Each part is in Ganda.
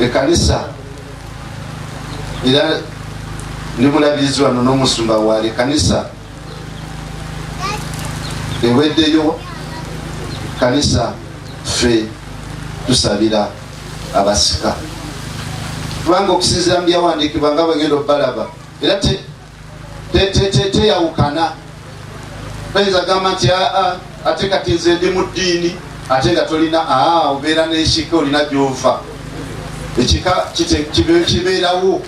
Ekanisa era ndi mulabirizi wano n'omusumba waali ekanisa eweddeyo. Kanisa ffe tusabira abasika, kubanga okusinziira mu byawandiikibwa nga bwegenda obalaba era teyawukana. Toyinza gamba nti aa ate kati nze ndi mu ddiini, ate nga tolina aa obeera n'ekika, olina gy'ova, ekika kibeerawo.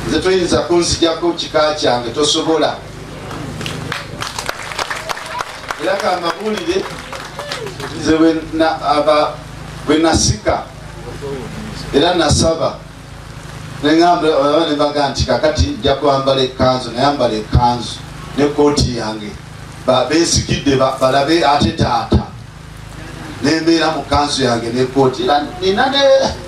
Nze toyinza kunzijako kika kyange, tosobola. Era kambabuulire, nze bwe nasika era nasaba neŋamba nebaga nti kakati nja kwambala ekkanzu, nayambala ekkanzu nekooti yange, bensigidde balabe ate taata nembeera mu kanzu yange nekooti, era nina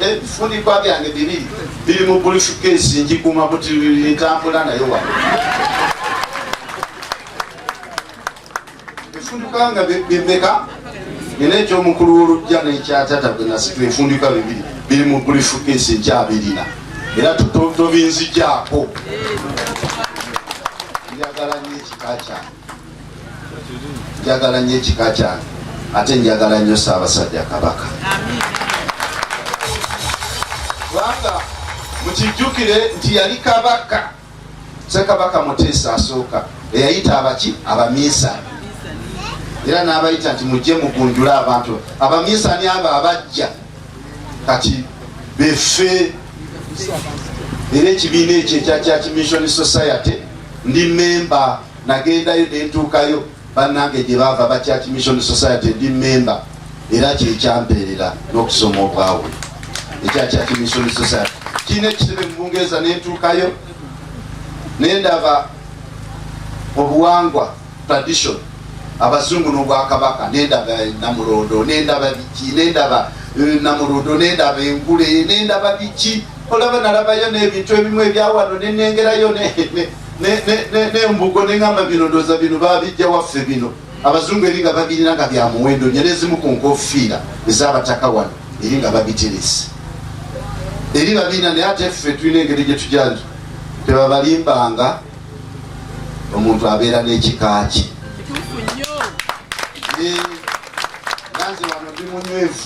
ebifunikwa byange bibiri biri mu briefcase, njikuuma buti ntambula nayo wano. Efundika nga bimeka, nina ekyomukulu w'olujja n'ekyatata gwe nasitula, efundika bibiri biri mu briefcase, nkyabirina era tobinzijaako. Njagala nnyo ekika kyange, njagala nnyo ekika kyange, ate njagala nnyo Ssaabasajja Kabaka, kubanga mukijjukire nti yali kabaka, Ssekabaka Muteesa asooka, eyayita abaki abaminsani, era n'abayita nti mujje mugunjule abantu. Abaminsani abo abajja kati befe, era ekibiina ekyo ekya Church Mission Society ndi memba, nagendayo nentuukayo bannange gye baava ba Church Mission Society, ndi memba, era kyekyampeerera n'okusoma obwawule. Ekya Church Mission Society kirina ekitebe mu Bungereza, nentuukayo nendaba obuwangwa, tradition, abazungu n'obwakabaka, nendaba namulondo, nendaba biki, nendaba namulondo, nendaba engule, nendaba biki, olaba nalabayo n'ebintu ebimu ebyawano, nenengerayo n'embugo, neŋamba bino ndooza bino babijja waffe, bino abazungu eri nga babirina nga bya muwendo nnyo, n'ezimu ku nkofiira ez'abataka wano eri nga babiterese eri babirina, naye ate ffe tulina engeri gye tujja. Tebabalimbanga, omuntu abeera n'ekika kye. Nanze wano ndi munywevu,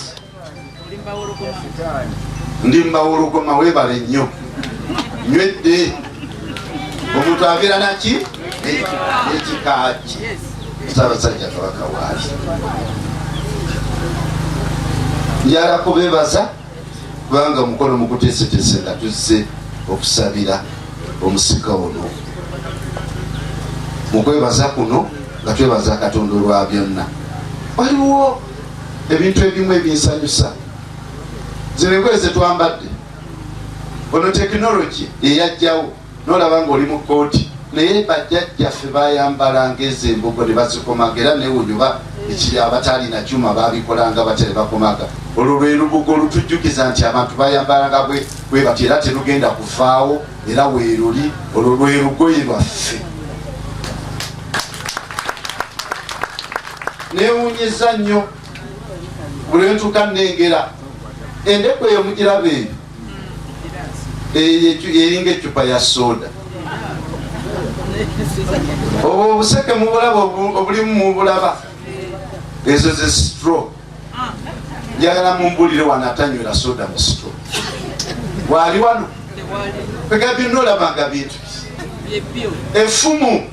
ndi mbawologoma, weebale nnyo, nywedde. Omuntu abeera naki n'ekika kye. Ssaabasajja Kabaka waali. Njala kubebaza kubanga omukono mukuteeseteese nga tuzze okusabira omusika ono. Mu kwebaza kuno nga twebaza Katonda olwa byonna, waliwo ebintu ebimu ebinsanyusa. Zino engoye zetwambadde, ono tekinologi eyajjawo, nolaba ngaoli mu kooti, naye bajjajjaffe bayambalanga ezo embugo ne bazikomaga, era newunyuba ekiri abataalina kyuma babikolanga batya ne bakomaga. Olwo lwe lubugo olutujjukiza nti abantu bayambalanga bwe bati, era terugenda kuvaawo, era weeruli, olwo lwe lugoye lwaffe. Newunyiza nnyo buli lwentuuka nnengera endeku eyo, mugiraba eyo, eringa eccupa ya soda, obwo obuseke mubulaba, obulimu mubulaba, ezo ze straw. Njagala mumbulire wano atanywera soda mu straw waali wano. Pega byonna olabanga bintu effumu,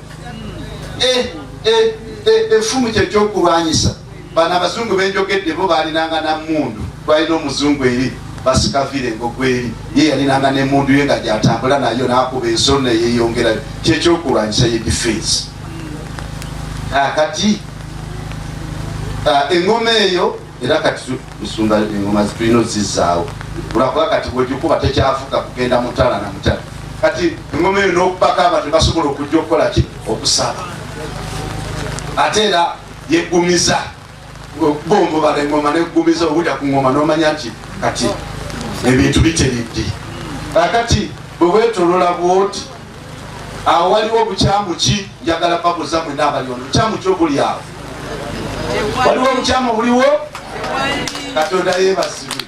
effumu kyekyokulwanyisa. Bano abazungu benjogedde bo balinanga namundu, twalina omuzungu eri basikavire engogo eri, ye yalinanga nemundu ye nga gyatambula nayo, nakuba ensolo neyeyongerayo. Kyekyokulwanyisa, ye defense. Kati engoma eyo era kati musumba engoma zitulina ozizaawo, lwakuba kati bwegikuba tekyavuga kugenda mutala na mutala. Kati engoma eyo nokubako abantu basobola okujja okukola ki, okusaba, ate era yegumiza bombobala engoma negumiza obudda ku ngoma, nomanya nti kati ebintu biteredde. Kakati bwe wetolola bwoti awo waliwo obukyamu ki? Njagala babuza mwena abali wano, bukyamu ki obuli awo? Waliwo obukyamu obuliwo? Katonda yebazibwe.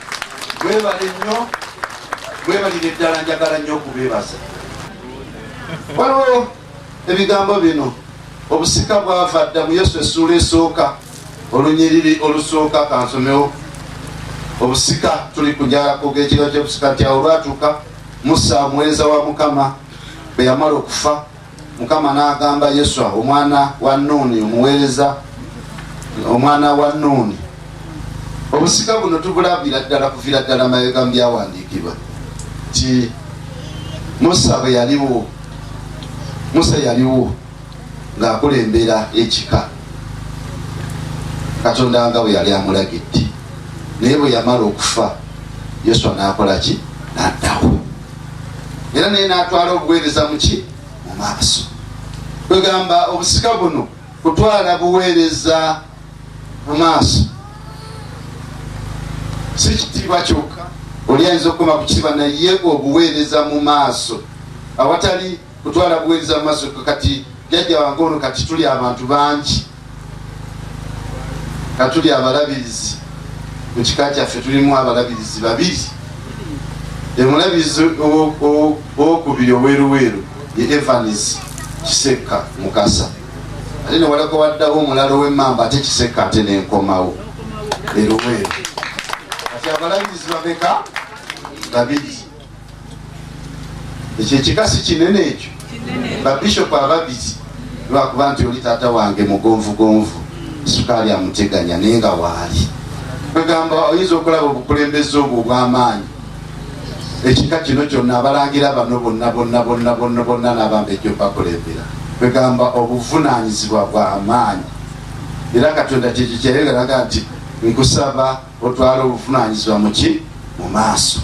Mwebale nnyo, mwebalire ddala, njagala nnyo okubeebaza. Waliwo ebigambo bino, obusika bwava dda mu Yesu essuula esooka, olunyiriri olusooka, kansomewo. Obusika tuli kujalako g'ekiro ky'obusika nti awo olwatuuka Musa omuweereza wa Mukama bwe yamala okufa, Mukama n'agamba Yoswa omwana wa Nuuni, omuweereza omwana wa Nuuni. Obusika buno tubulabira ddala kuviira ddala mabega mu byawandiikibwa nti Musa bwe yaliwo, Musa yaliwo ng'akulembera ekika Katonda nga bwe yali amulagidde, naye bwe yamala okufa Yoswa n'akola ki? N'addawo, era naye n'atwala obuweereza muki mu maaso. Kwegamba obusika buno kutwala buweereza mu maaso, si kitiibwa kyokka. Oli ayinza okukoma ku kitiibwa, naye obuweereza mu maaso, awatali kutwala buweereza mu maaso. Kati jjajja wange ono, kati tuli abantu bangi, katuli abalabirizi mu kika kyaffe, tulimu abalabirizi babiri. Omulabirizi owokubiri oweruweru ye Evans Kisekka Mukasa, ate newalako waddawo omulala ow'emmamba, ate Kisekka, ate nenkomawo eruweru. Kati abalabirizi babeka? Babiri. Ekyo ekika si kinene ekyo? Babishopu ababiri, lwakuba nti oli taata wange mugonvugonvu, sukaali amuteganya, naye nga waali. Kwegamba oyinza okulaba obukulembeze obwo obw'amaanyi, ekika kino kyonna, abalangira bano bonna bonna bonna bonna bonna n'abambejjo bakulembera. Kwegamba obuvunaanyizibwa bw'amaanyi, era Katonda kyekyo kyeyayogeraga nti nkusaba otwale obuvunaanyizibwa muki mu maaso.